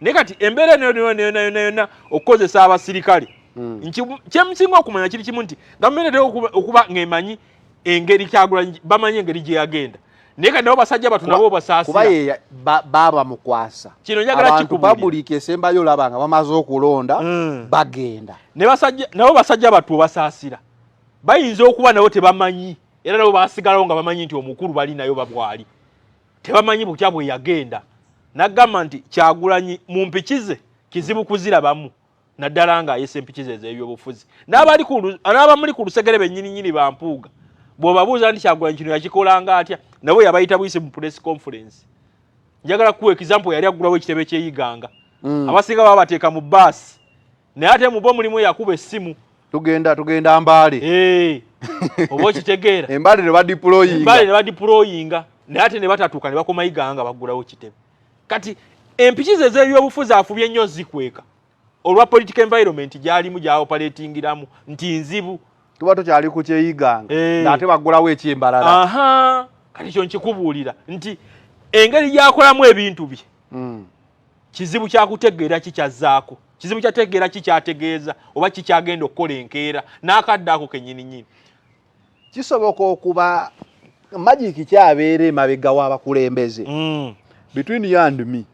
Naye kati embeera eno yonna yonna yonna yonna, okukozesa abasirikale, kyemusinga okumanya kiri kimu nti gavumenti etera okuba ng'emanyi engeri Kyagulanyi, bamanyi engeri gye yagenda, naye kati nabo basajja batu nabo kuba basaasira. Ye baaba mukwasa. Kino njagala abantu kikubuulira. Public esembayo olaba nga bamaze okulonda, bagenda. Ne basajja nabo basajja batu obasaasira, bayinza okuba nabo tebamanyi, era nabo basigalawo nga bamanyi nti omukulu bali nayo babwali tebamanyi butya bwe yagenda. Nagamba nti Kyagulanyi mu mpiki ze kizibu kuzirabamu, naddala ng'ayesa empiki ze ez'ebyobufuzi. N'abamuli ku lusegere bennyininyini bampuuga, bw'obabuuza nti Kyagulanyi kino yakikolanga atya, nabo yabayita buyisi mu press conference. Njagala kuwa example, yali aggulawo ekitebe ky'eyiganga, abasinga baba bateeka mu baasi, naye ate mu bo mulimu eyakuba essimu. Tugenda Mbaale. Eh, oba okitegeera? Embaale ne badeployinga. Embaale ne badeployinga, naye ate ne batatuuka ne bakoma Iganga, baggulawo kitebe. Kati empiki ze ez'ebyobufuzi afubye nnyo zikweka olwa political environment gy'alimu, gy'aoperatingiramu nti nzibu. Tuba tukyali ku kyeyiganga, Eh. ng'ate baggulawo ekyembalala. Aha, kati kyo nkikubuulira nti engeri gy'akolamu ebintu bye kizibu kyakutegeera kikyazzaako, kizibu kyategeera kikyategeeza oba kikyagenda okukola enkeera n'akadde ako kennyini nnyini. Kisoboka okuba magic kyabeera emabega w'abakulembeze. Between you and me,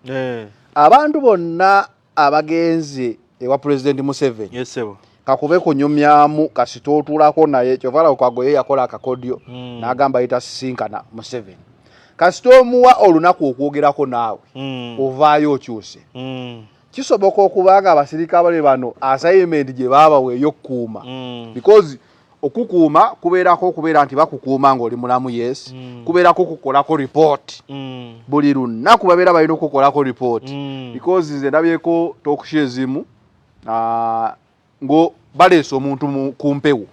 abantu bonna abagenze ewa President Museveni, Yes, sebo. kakube kunyumyamu kasita otuulako naye, kyova Lukwago ye yakola akakodyo n'agamba yita sisinkana Museveni, kasita omuwa olunaku okwogerako naawe, ovaayo okyuse. Kisoboka okuba nga abasirikale bano assignment gye baabawa ey'okkuuma, because okukuuma kubeerako okubeera nti bakukuuma ng'oli mulamu, yes, kubeerako kukolako report. Buli lunaku babeera balina okukolako report, because nze ndabyeko talk show ezimu, ngo baleese omuntu ku mpewo,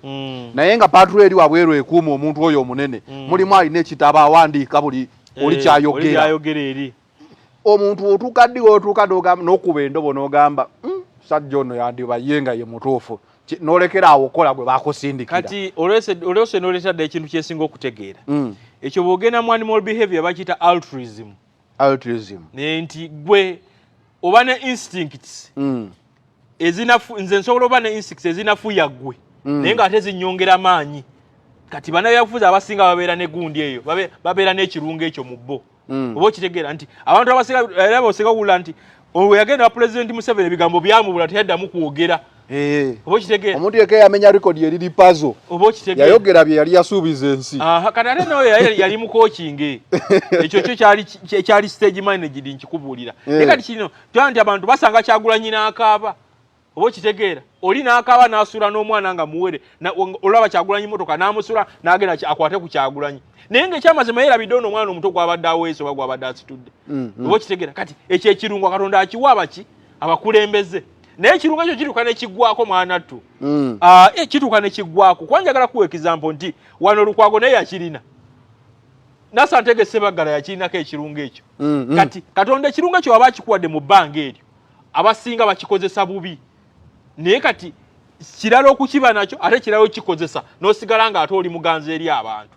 naye nga patrol eri wabweru ekuuma omuntu oyo omunene, mulimu alina ekitabo awandiika buli oli Eh, kyayogera. Kyayogera eri. Omuntu otuuka ddi otuuka n'okuba endobo n'ogamba, sajja ono yandiba ye nga ye mutuufu," n'olekera awo okukola gwe bakusindikira. Kati olwese n'oleeta dda ekintu kyesinga okutegeera. Ekyo bw'ogenda mu animal behavior bakiyita altruism. Altruism. Naye nti gwe oba ne instincts ezinafu, nze nsobola oba ne instincts ezinafuya ggwe, naye ng'ate zinyongera maanyi. Kati bannabyabufuzi abasinga babeera ne gundi eyo, babeera n'ekirungo ekyo mu bo. Oba okitegeera nti abantu abasinga era bosinga kuwulira nti we yagenda wa Pulezidenti Museveni ebigambo byamubula, teyaddamu kwogera. Oba okitegeera? Omuntu yekka yamenya record eriri pazo. Oba okitegeera? Yayogera bye yali yasuubiza ensi. Aha, kati ate nawe yali mu coaching, ekyo kyo kyali stage managed, nkikubuulira. Naye kati kino tulaba nti abantu basanga Kyagulanyi n'akaaba, oba okitegeera, oli n'akaaba n'asuula n'omwana nga muwere, olaba Kyagulanyi motoka n'amusula n'agenda akwate ku Kyagulanyi, naye ng'ekyamazima yeerabidde ono omwana omuto gw'abadde aweese oba gw'abadde asitudde. Oba okitegeera? Kati ekyo ekirungo Katonda akiwa abaki abakulembeze, naye ekirungo ekyo kituuka nekiggwako, mwanattu. Ah, kituuka nekiggwako, kuba njagala kuwa example nti wano Lukwago naye yakirina, Nasantege Sebaggala yakirinako ekirungo ekyo. Kati Katonda ekirungo ekyo waba akikuwadde mu bbanga eryo, abasinga bakikozesa bubi, naye kati kirala okukiba nakyo, ate kirala okikozesa n'osigala nga ate oli muganzi eri abantu.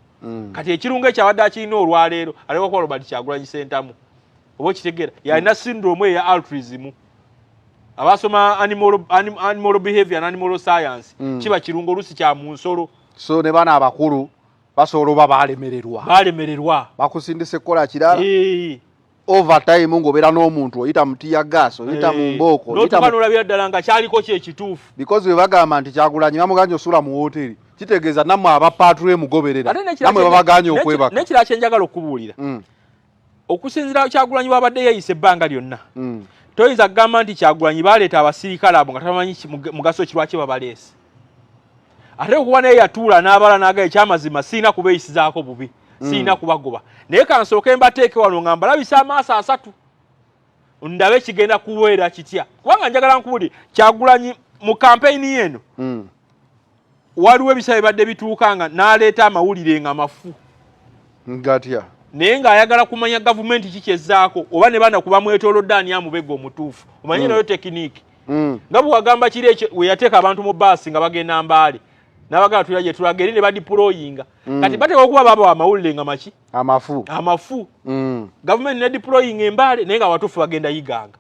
Kati ekirungo ekyo abadde akirina olwaleero aleka kuba Robert Kyagulanyi Sentamu, oba okitegeera, yalina syndrome eya altruism. Abasoma animal behavior and animal science, kiba kirungo olusi kya mu nsolo. So ne bana abakulu basobola oba balemererwa. Balemererwa. Bakusindisa ekkola kirala, overtime ng'obeera n'omuntu, oyita mu tear gas, oyita mu mbooko, oyita n'otuuka n'olabira ddala nga kyaliko kyekituufu. Because bwe bagamba nti Kyagulanyi bamuganye osula mu wooteri, kitegeeza nammwe aba patrol emugoberera Ate nammwe babaganye okwebaka. N'ekirala kyenjagala okubuulira, okusinziira Kyagulanyi bwabadde yeeyisa ebbanga lyonna, toyinza kugamba nti Kyagulanyi baleeta abasirikale abo nga tabamanyi mugaso ki lwaki babaleese. Ate okuba naye yatuula n'abala n'agamba, ekyamazima siina kubeeyisizaako bubi, siina kubagoba, naye kansooke mbateeke wano nga mbalabisa amaaso 30, ndabe kigenda kubeera kitya. Kubanga njagala nkubuli, Kyagulanyi mu kampeyini eno, waliwo ebiseera bibadde bituuka nga n'aleeta amawulire nga mafu. Ngatya? Naye ng'ayagala kumanya gavumenti kikyezzaako oba ne bana kuba mwetoolodde ani amubega omutuufu, omanye nayo technique. Nga bwe wagamba kiri ekyo we yateeka abantu mu baasi nga bagenda Mbaale, n'abagala tulira gye tulaga eri ne badeployinga. Kati bateeka okuba babawa amawulire nga maki? Amafu. Amafu. Gavumenti ne deployinga Embaale, naye nga abatuufu bagenda Yiganga.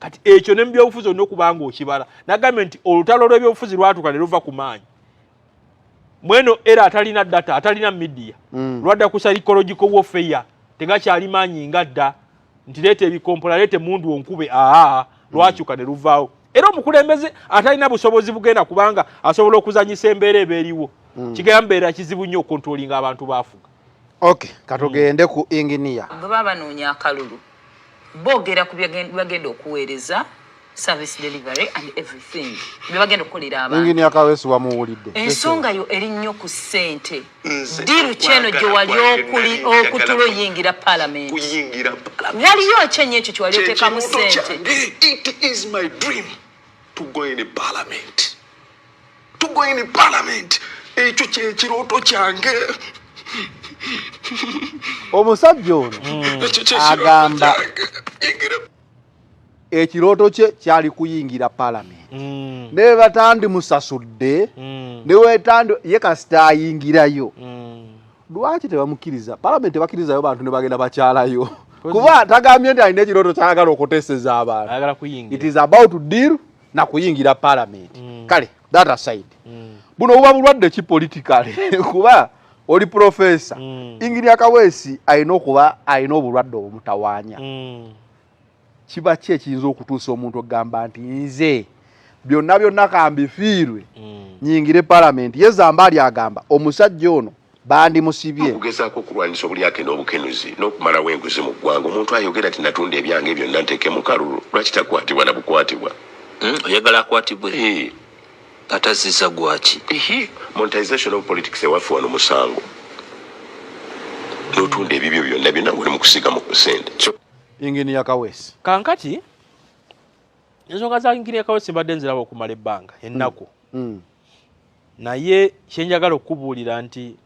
Kati ekyo ne mu byobufuzi olina okuba nga okibala. Nagambye nti olutalo lw'ebyobufuzi lwatuuka ne luva ku maanyi mweno era atalina data, atalina media, lwadda ku psychological warfare. Tegakyali maanyi nga dda nti leeta ebikompola, leeta emundu onkube. Aa, lwakyuka ne luvaawo. Era omukulembeze atalina busobozi bugenda kubanga asobola okuzanyisa embeera eba eriwo, kigenda mbeera kizibu nnyo okucontrollinga abantu baafuga. Okay, katugende ku inginiya. Bwe baba banoonya akalulu, boogera ku byebagenda okuweereza, service delivery and everything bye bagenda okukolera abantu. Inginiya Kaweesi wamuwulidde. Ensonga yo eri nnyo ku ssente. Nze Deal kyeno gye wali okwagala kwange okuli nali njagala okutula oyingira palamenti. Kuyingira parliament. Waliyo ekyenyi ekyo kyewali oteekamu Kyekirooto ssente? kyange. It is my dream to go in parliament. To go in parliament. Ekyo kyekirooto kyange. Omusajja ono Ekyo kyekirooto agamba kyange. Yingira ekirooto kye kyali kuyingira palamenti, ne batandimusasudde, ne wetandi ye kasita ayingirayo. Lwaki tebamukkiriza palamenti? Tebakkirizayo bantu ne bagenda bakyalayo, kuba tagambye nti alina ekirooto kyayagala okuteeseza abantu. Ayagala It kuyingira. is about deal na kuyingira palamenti. Kale, that aside, buno buba bulwadde ki politically? Kuba oli professor, Inginiya Kaweesi alina okuba alina obulwadde obumutawaanya. Kiba ki ekiyinza okutuusa omuntu okugamba nti nze byonna byonna kambifiirwe, nyingire palamenti? Ye Zambaali agamba omusajja ono bandimusibye. Okugezaako okulwanyisa obulyake n'obukenuzi n'okumalawo enguzi mu ggwanga. Omuntu ayogera ti natunda ebyange byonna nteeke mu kalulu, lwaki takwatibwa na bukwatibwa? Oyagala akwatibwe? Eh. Atazizza gwaki? Ehe, monetization of politics ewaffe wano musango, n'otunda ebibyo byonna byonna ng'oli mu kusiga mu sente. Inginiya Kaweesi. Kankati ensonga za Inginiya Kaweesi mbadde nziraba okumala ebbanga ennaku, naye kyenjagala okukubuulira nti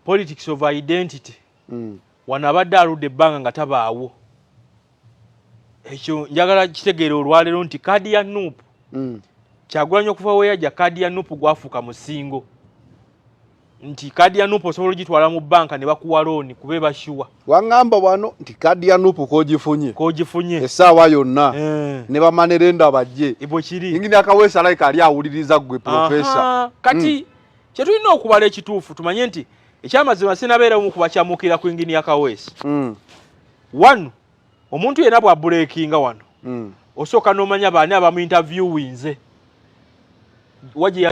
politics of identity, wano abadde aludde ebbanga nga tabaawo. Ekyo njagala kitegeere olwaleero nti kaadi ya NUP, Kyagulanyi okuva we yajja, kaadi ya NUP gwafuuka musingo, nti kaadi ya NUP osobola ogitwala mu banka ne bakuwa looni kuba eba sure. Waŋŋamba wano nti kaadi ya NUP kogifunye, kogifunye, essaawa yonna ne bamanerenda bajje. Bwe kiri. Inginiya Kaweesi alayika ali awuliriza ggwe professor. Aha, kati kyetulina okubala ekituufu, tumanye nti ekyamazima sinabeera mu kubakyamukira ku Inginiya Kaweesi. Wano omuntu yenna bw'abreakinga wano, osooka n'omanya baani abamu interviewinze wa gye.